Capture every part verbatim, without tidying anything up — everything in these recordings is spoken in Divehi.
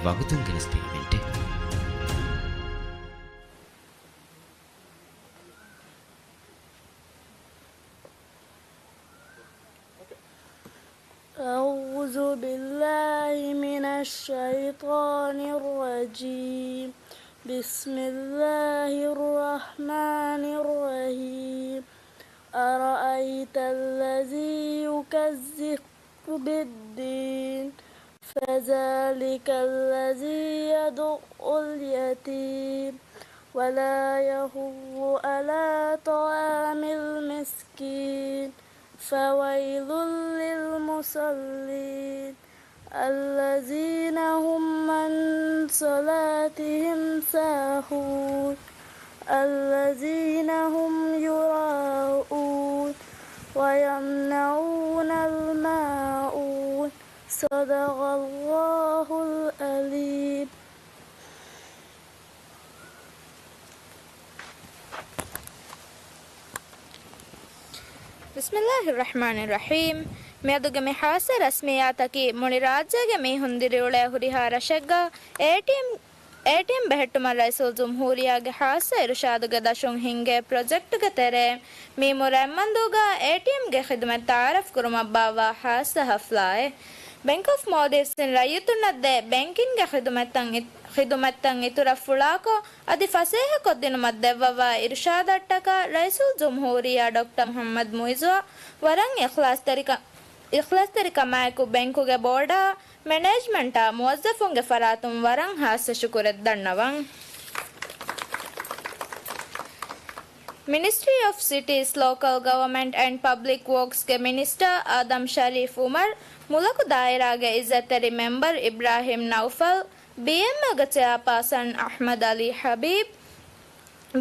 ވަގުތުން ގެނެސްދޭ އިވެންޓެއް. أعوذ بالله من الشيطان الرجيم. بسم الله الرحمن الرحيم. أرأيت الذي يكذب بالدين. فذلك الذي يدع اليتيم ولا يحض على طعام المسكين فويل للمصلين الذين هم عن صلاتهم ساهون الذين هم يراءون ويمنعون الماعون صدق الله العظيم. بسم الله الرحمن الرحيم. މިއަދުގެ މި ހާއްސަ ރަސްމިއްޔާތަކީ މުޅި ރާއްޖޭގެ މީހުން ދިރިއުޅޭ ހުރިހާ ރަށެއްގަ އޭޓީއެމް އޭޓީއެމް ބެހެއްޓުމަށް ރައީސުލްޖުމްހޫރިއްޔާގެ ހާއްސަ އިރުޝާދުގެ ދަށުން ހިންގޭ ޕްރޮޖެކްޓުގެ ތެރެއިން މީމު ރަތްމަންދޫގަ އޭޓީއެމްގެ ޚިދުމަތް ތަޢާރަފް ކުރުމަށް ބާއްވާ ހާއްސަ ހަފްލާއެއް. ބެންކް އޮފް މޯލްޑިވްސްއިން ރައްޔިތުންނަށް ދޭ ބޭންކިންގ ޚިދުމަތްތައް އި-، ޚިދުމަތްތައް އިތުރަށް ފުޅާކޮށް، އަދި ފަސޭހަކޮށްދިނުމަށް ދެއްވަވާ އިރުޝާދަށްޓަކާ ރައީސުލްޖުމްހޫރިއްޔާ ޑޮކްޓަރ މުޙައްމަދު މުޢިއްޒުއަށް ވަރަށް އިޚްލާޞްތެރިކަ-، އިޚްލާޞްތެރިކަމާއެކު ބޭންކުގެ ބޯޑާ، މެނޭޖްމަންޓާ މުވައްޒަފުންގެ ފަރާތުން ވަރަށް ހާއްސަ ޝުކުރެއް ދަންނަވަން. މިނިސްޓްރީ އޮފް ސިޓީސް، ލޯކަލް ގަވަމެންޓް އެންޑް ޕަބްލިކް ވޯކްސްގެ މިނިސްޓާ އާދަމް ޝަރީފް އުމަރު، މުލަކު ދާއިރާގެ އިއްޒަތްތެރި މެމްބަރު އިބްރާހިމް ނައުފަލް، ބީއެމްއެލްގެ ޗެއާޕާސަން އަޙްމަދު ޢަލީ ޙަބީބް،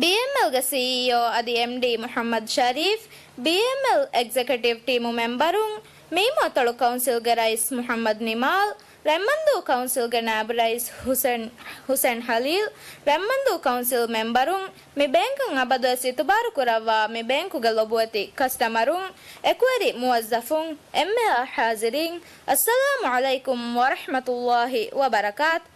ބީއެމްއެލްގެ ސީއީއޯ އަދި އެމްޑީ މުޙައްމަދު ޝަރީފް، ބީއެމްއެލް އެގްޒެކެޓިވް ޓީމު މެމްބަރުން، މީމު އަތޮޅު ކައުންސިލްގެ ރައީސް މުޙައްމަދު ނިމާލް، ރަތްމަންދޫ ކައުންސިލްގެ ނާއިބު ރައީސް ޙުސެން، ޙުސެން ޚަލީލް، ރަތްމަންދޫ ކައުންސިލް މެމްބަރުން، މި ބޭންކަށް އަބަދުވެސް އިތުބާރު ކުރައްވާ މި ބޭންކުގެ ލޮބުވެތި ކަސްޓަމަރުން، އެކުވެރި މުވައްޒަފުން، އެންމެހާ ޙާޟިރީން، އައްސަލާމު ޢަލައިކުމް ވަރަޙްމަތުﷲ ވަބަރަކާތު.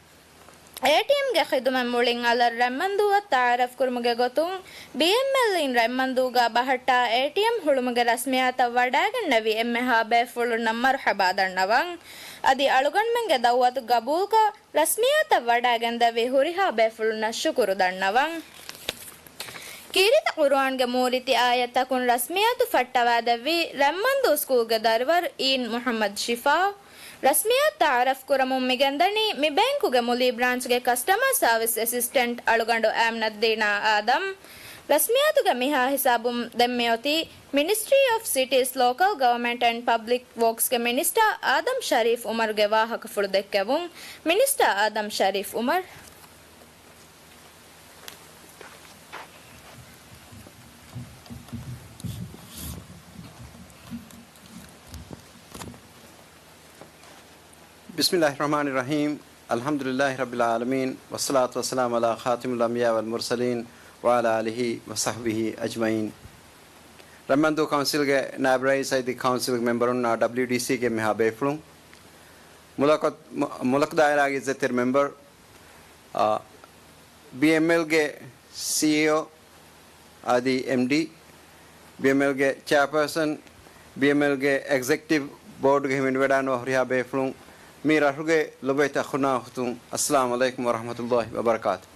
އޭޓީއެމްގެ ޚިދުމަތް މުޅިން އަލަށް ރަތްމަންދޫއަށް ތަޢާރަފް ކުރުމުގެ ގޮތުން، ބީއެމްއެލްއިން ރަތްމަންދޫގަ ބަހައްޓާ އޭޓީއެމް ހުޅުމުގެ ރަސްމިއްޔާތަށް ވަޑައިގެންނެވި އެންމެހާ ބޭފުޅުންނަށް މަރުޙަބާ ދަންނަވަން. އަދި އަޅުގަނޑުމެންގެ ދަޢުވަތު ގަބޫލުކޮށް، ރަސްމިއްޔާތަށް ވަޑައިގެންދެވި ހުރިހާ ބޭފުޅުންނަށް ޝުކުރު ދަންނަވަން. ކީރިތި ޤުރުއާންގެ މޫރިތި އާޔަތްތަކުން ރަސްމިއްޔާތު ފައްޓަވާދެއްވީ ރަތްމަންދޫ ސްކޫލްގެ ދަރިވަރު އީން މުޙައްމަދު ޝިފާ. ރަސްމިއްޔާތު ތަޢާރަފް ކުރަމުން މިގެންދަނީ މި ބޭންކުގެ މުލީ ބްރާންޗްގެ ކަސްޓަމާ ސާވިސް އެސިސްޓެންޓް އަޅުގަނޑު އާމިނަތްދީނާ އާދަމް. ރަސްމިއްޔާތުގެ މިހާ ހިސާބުން ދެން މިއޮތީ މިނިސްޓްރީ އޮފް ސިޓީސް، ލޯކަލް ގަވަމެންޓް އެންޑް ޕަބްލިކް ވޯކްސްގެ މިނިސްޓާ އާދަމް ޝަރީފް އުމަރުގެ ވާހަކަފުޅު ދެއްކެވުން. މިނިސްޓާ އާދަމް ޝަރީފް އުމަރު. بسم الله الرحمن الرحيم. الحمد لله رب العالمين، والصلاة والسلام على خاتم الأنبياء والمرسلين، وعلى آله وصحبه أجمعين. ރަތްމަންދޫ ކައުންސިލްގެ ނާއިބު ރައީސް އަދި ކައުންސިލްގެ މެމްބަރުންނާ ޑަބްލިޔުޑީސީގެ މިހާ ބޭފުޅުން، މުލަކު-، މު-، މުލަކު ދާއިރާގެ އިއްޒަތްތެރި މެމްބަރު، އާ، ބީއެމްއެލްގެ ސީއީއޯ އަދި އެމްޑީ، ބީއެމްއެލްގެ ޗެއާޕާސަން، ބީއެމްއެލްގެ އެގްޒެކެޓިވް ބޯޑުގެ ހިމެނިވަޑައިނުވާ ހުރިހާ ބޭފުޅުން، މި ރަށުގެ ލޮބުވެތި އަޚުންނާ އުޚްތުން، އައްސަލާމު ޢަލައިކުމް ވަރަޙްމަތުﷲ ވަބަރަކާތު.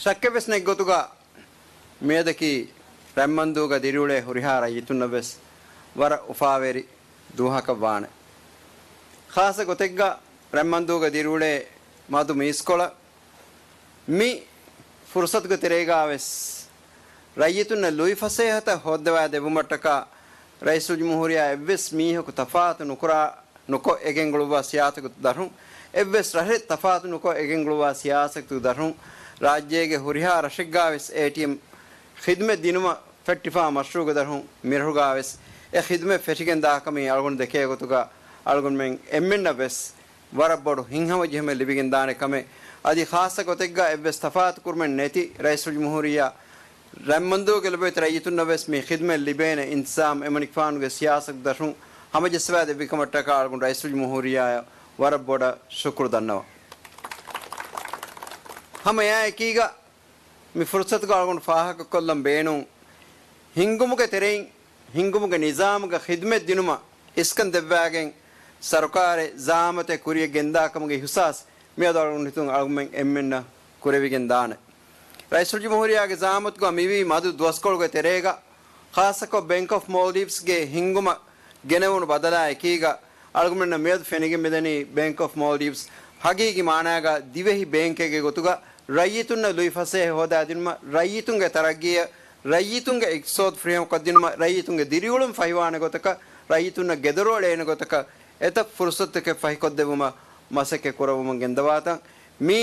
ޝައްކެއްވެސް ނެތް ގޮތުގަ މިއަދަކީ ރަތްމަންދޫގަ ދިރިއުޅޭ ހުރިހާ ރައްޔިތުންނަށްވެސް ވަރަށް އުފާވެރި ދުވަހަކަށް ވާނެ. ޚާއްޞަ ގޮތެއްގަ ރަތްމަންދޫގަ ދިރިއުޅޭ މަދު މީސްކޮޅަށް މި ފުރުޞަތުގެ ތެރޭގަވެސް ރައްޔިތުންނަށް ލުއިފަސޭހަތައް ހޯއްދަވާ ދެއްވުމަށްޓަކާ ރައީސުލްޖުމްހޫރިއްޔާ އެއްވެސް މީހަކު ތަފާތު ނުކުރާ، ނުކޮށް އެގެންގުޅުއްވާ ސިޔާސަތު ދަށުން، އެއްވެސް ރަށެއް ތަފާތު ނުކޮށް އެގެންގުޅުއްވާ ސިޔާސަތު ދަށުން، ރާއްޖޭގެ ހުރިހާ ރަށެއްގަވެސް އޭޓީއެމް ޚިދުމަތް ދިނުމަށް ފެއްޓިފާ މަޝްރޫޢުގެ ދަށުން މިރަށުގަވެސް އެ ޚިދުމަތް ފެށިގެން ދާކަމީ އަޅުގަނޑު ދެކޭ ގޮތުގަ އަޅުގަނޑުމެން އެންމެންނަށްވެސް ވަރަށް ބޮޑު ހިތްހަމަޖެހުމެއް ލިބިގެން ދާނެ ކަމެއް. އަދި ޚާއްޞަ ގޮތެއްގަ އެއްވެސް ތަފާތު ކުރުމެއް ނެތި ރައީސުލްޖުމްހޫރިއްޔާ ރަތްމަންދޫގެ ލޮބުވެތި ރައްޔިތުންނަށްވެސް މި ޚިދުމަތް ލިބޭނެ އިންތިޒާމް އެމަނިކުފާނުގެ ސިޔާސަތު ދަށުން ހަމަޖައްސަވާ ދެއްވި ކަމަށްޓަކާ އަޅުގަނޑު ރައީސުލްޖުމްހޫރިއްޔާއަށް ވަރަށް ބޮޑަށް ޝުކުރު ދަންނަވަން. ހަމަ އެއާއެކީގަ މި ފުރުސަތުގަ އަޅުގަނޑު ފާހަގަކޮށްލަން ބޭނުން، ހިންގުމުގެ ތެރެއިން ހިންގުމުގެ ނިޒާމުގަ ޚިދުމަތް ދިނުމަށް އިސްކަން ދެއްވާގެން، ސަރުކާރެއް ޒައާމަތެއް ކުރިއަށް ގެންދާކަމުގެ އިހުސާސް މިއަދު އަޅުގަނޑު ހިތުން އަޅުގަނޑުމެން އެންމެންނަށް ކުރެވިގެން ދާނެ. ރައީސުލްޖުމްހޫރިއްޔާގެ ޒައާމަތުގަ މިވީ މަދު ދުވަސްކޮޅުގެ ތެރޭގަ، ޚާއްޞަކޮށް ބޭންކް އޮފް މޯލްޑިވްސްގެ ހިންގުމަށް ގެނެވުނު ބަދަލާ އެކީގަ، އަޅުގަނޑުމެންނަށް މިއަދު ފެނިގެން މިދަނީ ބޭންކް އޮފް މޯލްޑިވްސް ހަގީގީ މާނާގަ ދިވެހި ބޭންކެއްގެ ގޮތުގަ ރައްޔިތުންނަށް ލުއިފަސޭހަ ހޯދާދިނުމަށް، ރައްޔިތުންގެ ތަރައްގީއަށް، ރައްޔިތުންގެ އިޤްތިޞާދު ފުރިހަމަކޮށްދިނުމަށް، ރައްޔިތުންގެ ދިރިއުޅުން ފަހިވާނެ ގޮތަކަށް، ރައްޔިތުންނަށް ގެދޮރު އެޅޭނެ ގޮތަކަށް އެތައް ފުރުސަތުތަކެއް ފަހިކޮށްދެއްވުމަށް މަސައްކަތް ކުރައްވަމުން ގެންދަވާތަން. މީ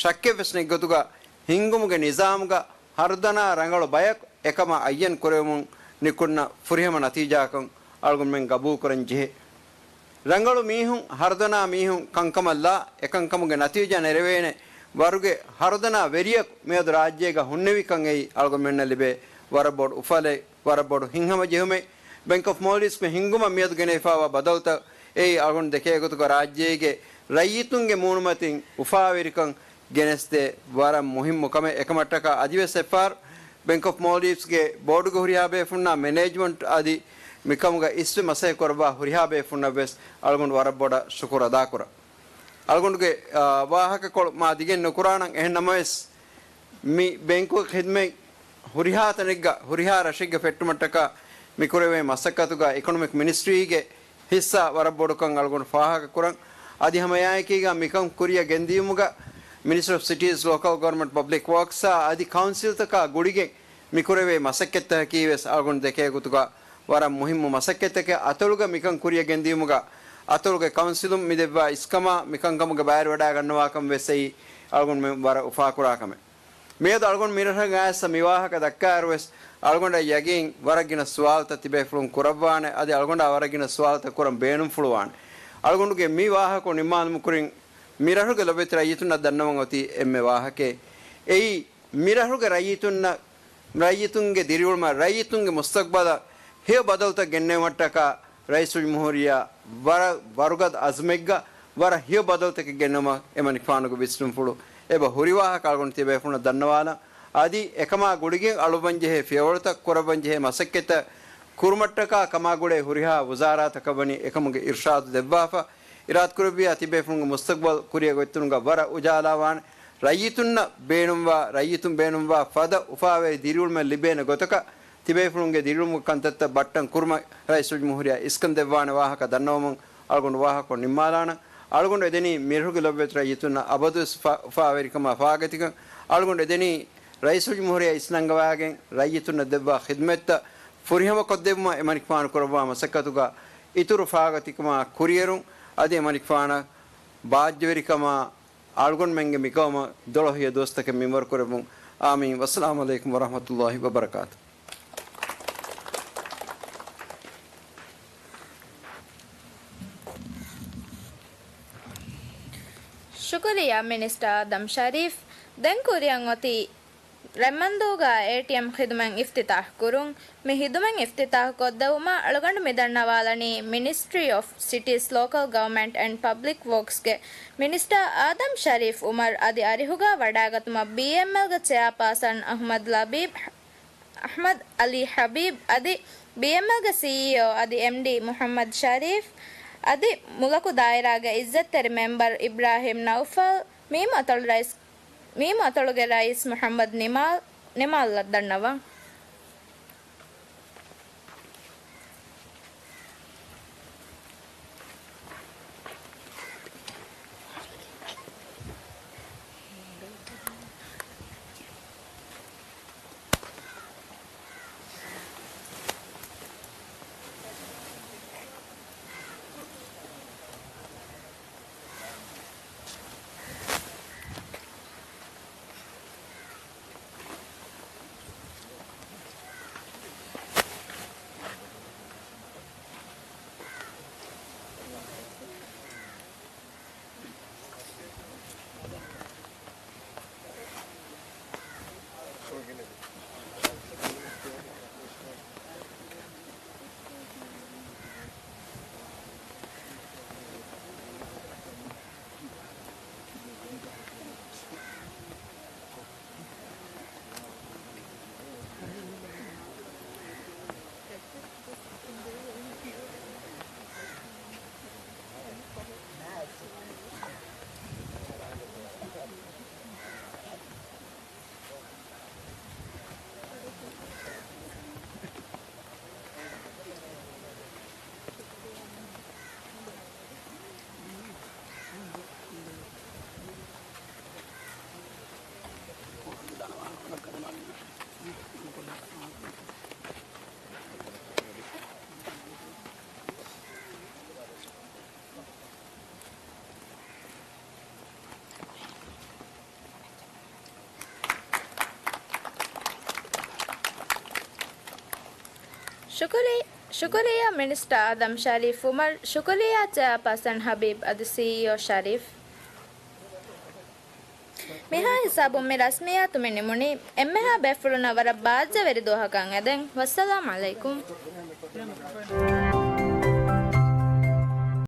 ޝައްކެއްވެސް ނެތް ގޮތުގަ ހިންގުމުގެ ނިޒާމުގަ ހަރުދަނާ ރަނގަޅު ބަޔަކު އެކަމަށް އައްޔަން ކުރެވެމުން ނިކުންނަ ފުރިހަމަ ނަތީޖާއަކަށް އަޅުގަނޑުމެން ގަބޫލުކުރަން ޖެހޭ. ރަނގަޅު މީހުން، ހަރުދަނާ މީހުން ކަންކަމަށްލާ، އެކަންކަމުގެ ނަތީޖާ ނެރެވޭނެ ވަރުގެ ހަރުދަނާ ވެރިޔަކު މިއަދު ރާއްޖޭގަ ހުންނެވިކަން އެއީ އަޅުގަނޑުމެންނަށް ލިބޭ ވަރަށް ބޮޑު އުފަލެއް، ވަރަށް ބޮޑު ހިތްހަމަޖެހުމެއް. ބޭންކް އޮފް މޯލްޑިވްސްގެ ހިންގުމަށް މިއަދު ގެނެވިފައިވާ ބަދަލުތައް އެއީ އަޅުގަނޑު ދެކޭ ގޮތުގަ ރާއްޖޭގެ ރައްޔިތުންގެ މޫނުމަތިން އުފާވެރިކަން ގެނެސްދޭ ވަރަށް މުހިއްމު ކަމެއް. އެކަމަށްޓަކާ އަދިވެސް އެއްފަހަރު ބޭންކް އޮފް މޯލްޑިވްސްގެ ބޯޑުގެ ހުރިހާ ބޭފުންނާ، މެނޭޖްމަންޓް އަދި މިކަމުގަ އިސްވެ މަސައްކަތް ކުރައްވާ ހުރިހާ ބޭފުންނަށް ވެސް އަޅުގަނޑު ވަރަށް ބޮޑަށް ޝުކުރު އަދާކުރަން. އަޅުގަނޑުގެ، އާ، ވާހަކަކޮޅު މާ ދިގެއް ނުކުރާނަން. އެހެން ނަމަވެސް، މި ބޭންކުގެ ޚިދުމަތް ހުރިހާ ތަނެއްގަ، ހުރިހާ ރަށެއްގަ ފެއްޓުމަށްޓަކާ މި ކުރެވޭ މަސައްކަތުގަ އިކޮނޮމިކް މިނިސްޓްރީގެ ހިއްސާ ވަރަށް ބޮޑުކަން އަޅުގަނޑު ފާހަގަކުރަން. އަދި ހަމައެއާއެކީގަ މިކަން ކުރިއަށް ގެންދިޔުމުގަ މިނިސްޓްރީ އޮފް ސިޓީސް، ލޯކަލް ގަވަރމަންޓް، ޕަބްލިކް ވޯކްސްއާ އަދި ކައުންސިލްތަކާ ގުޅިގެން މި ކުރެވޭ މަސައްކަތްތަކަކީ ވެސް އަޅުގަނޑު ދެކޭ ގޮތުގަ ވަރަށް މުހިއްމު މަސައްކަތްތަކެއް. އަތޮޅުގަ މިކަން ކުރިއަށް ގެންދިޔުމުގަ އަތޮޅުގެ ކައުންސިލުން މި ދެއްވާ އިސްކަމާ މިކަންކަމުގެ ބައިވެރިވަޑައިގަންނަވާކަން ވެސް އެއީ އަޅުގަނޑުމެން ވަރަށް އުފާކުރާ ކަމެއް. މިއަދު އަޅުގަނޑު މިރަށަށް އައިސް މި ވާހަކަ ދައްކާއިރު ވެސް އަޅުގަނޑަށް ޔަގީން ވަރަށް ގިނަ ސުވާލުތައް ތިބޭފުޅުން ކުރައްވާނެ، އަދި އަޅުގަނޑާ ވަރަށް ގިނަ ސުވާލުތައް ކުރަން ބޭނުންފުޅުވާނެ. އަޅުގަނޑުގެ މި ވާހަކަ ނިންމާލުމުގެ ކުރިން މި ރަށުގެ ލޮބުވެތި ރައްޔިތުންނަށް ދަންނަވަން އޮތީ އެންމެ ވާހަކައެއް. އެއީ މި ރަށުގެ ރައްޔިތުންނަށް، ރައްޔިތުންގެ ދިރިއުޅުމަށް، ރައްޔިތުންގެ މުސްތަޤްބަލަށް ހެޔޮ ބަދަލުތައް ގެންނެވުމަށްޓަކާ ރައީސުލްޖުމްހޫރިއްޔާ ވަރަށް ވަރުގަދަ އަޒުމެއްގަ ވަރަށް ހެޔޮ ބަދަލުތަކެއް ގެންނުމަށް އެމަނިކުފާނުގެ ވިސްނުންފުޅު އެބަ ހުރި ވާހަކަ އަޅުގަނޑު ތިބޭފުޅުންނަށް ދަންނަވާލަން. އަދި އެކަމާ ގުޅިގެން އަޅުއްވަންޖެހޭ ފިޔަވަޅުތައް، ކުރައްވަންޖެހޭ މަސައްކަތްތައް ކުރުމަށްޓަކާ ކަމާ ގުޅޭ ހުރިހާ ވުޒާރާތަކަށް ވަނީ އެކަމުގެ އިރުޝާދު ދެއްވާފަ. އިރާދަކުރެއްވިއްޔާ ތިބޭފުޅުންގެ މުސްތަޤްބަލް ކުރިއަށް ގޮތްދިނުމުގަ ވަރަށް އުޖާލާވާނެ. ރައްޔިތުންނަށް ބޭނުންވާ، ރައްޔިތުން ބޭނުންވާ ފަދަ އުފާވެރި ދިރިއުޅުމެއް ލިބޭނެ ގޮތަކަށް ތިބޭފުޅުންގެ ދިރިއުޅުމުގެ ކަންތައްތައް ބައްޓަން ކުރުމަށް ރައީސުލްޖުމްހޫރިއްޔާ އިސްކަން ދެއްވާނެ ވާހަކަ ދަންނަވަމުން އަޅުގަނޑު ވާހަކަ ނިންމާލާނަން. އަޅުގަނޑު އެދެނީ މިރަށުގެ ލޮބުވެތި ރައްޔިތުންނަށް އަބަދުވެސް އުފާ-، އުފާވެރިކަމާ ފާގަތިކަން. އަޅުގަނޑު އެދެނީ ރައީސުލްޖުމްހޫރިއްޔާ އިސްނަންގަވާގެން ރައްޔިތުންނަށް ދެއްވާ ޚިދުމަތްތައް ފުރިހަމަކޮށްދެއްވުމަށް އެމަނިކުފާނު ކުރައްވާ މަސައްކަތުގަ އިތުރު ފާގަތިކަމާ ކުރިއެރުން. އަދި އެމަނިކުފާނަށް ބާއްޖަވެރިކަމާ އަޅުގަނޑުމެންގެ މިގައުމަށް ދޮޅަހުޔަ ދުވަސްތަކެއް މިންވަރު ކުރެއްވުން. އާމީން. ވައްސަލާމު ޢަލައިކުމް ވަރަޙްމަތުﷲި ވަބަރަކާތު. ޝުކުރިއްޔާ މިނިސްޓަރ އާދަމް ޝަރީފް. ދެން ކުރިއަށް އޮތީ ރެމަންދޫގަ އޭޓީއެމް ޚިދުމަތް އިފްތިތާޙް ކުރުން. މި ޚިދުމަތް އިފްތިތާޙް ކޮށްދެއްވުމަށް އަޅުގަނޑު މިދަންނަވާލަނީ މިނިސްޓްރީ އޮފް ސިޓީސް، ލޯކަލް ގަވަމެންޓް އެންޑް ޕަބްލިކް ވޯކްސްގެ މިނިސްޓަރ އާދަމް ޝަރީފް އުމަރު އަދި އަރިހުގަ ވަޑައިގަތުމަށް ބީއެމްއެލްގެ ޗެއާޕާސަން އަޙްމަދު ލަބީބް، އަޙްމަދު އަލީ ޙަބީބް އަދި ބީއެމްއެލްގެ ސީއީއޯ އަދި އެމްޑީ މުޙައްމަދު ޝަރީފް އަދި މުލަކު ދާއިރާގެ ޢިއްޒަތްތެރި މެމްބަރު އިބްރާހިމް ނައުފަލް، މީމު އަތޮޅު ރައީސް، މީމު އަތޮޅުގެ ރައީސް މުޙައްމަދު ނިމާލް، ނިމާލްއަށް ދަންނަވަން. ޝުކުރި-، ޝުކުރިއްޔާ މިނިސްޓަރ އާދަމް ޝަރީފް އުމަރު، ޝުކުރިއްޔާ ޗެއާޕާސަން ހަބީބް އަދި ސީއީއޯ ޝަރީފް. މިހާ ހިސާބުން މި ރަސްމިއްޔާތު މި ނިމުނީ. އެންމެހާ ބޭފުޅުންނަށް ވަރަށް ބާއްޖަވެރި ދުވަހަކަށް އެދެން. ވައްސަލާމް ޢަލައިކުމް.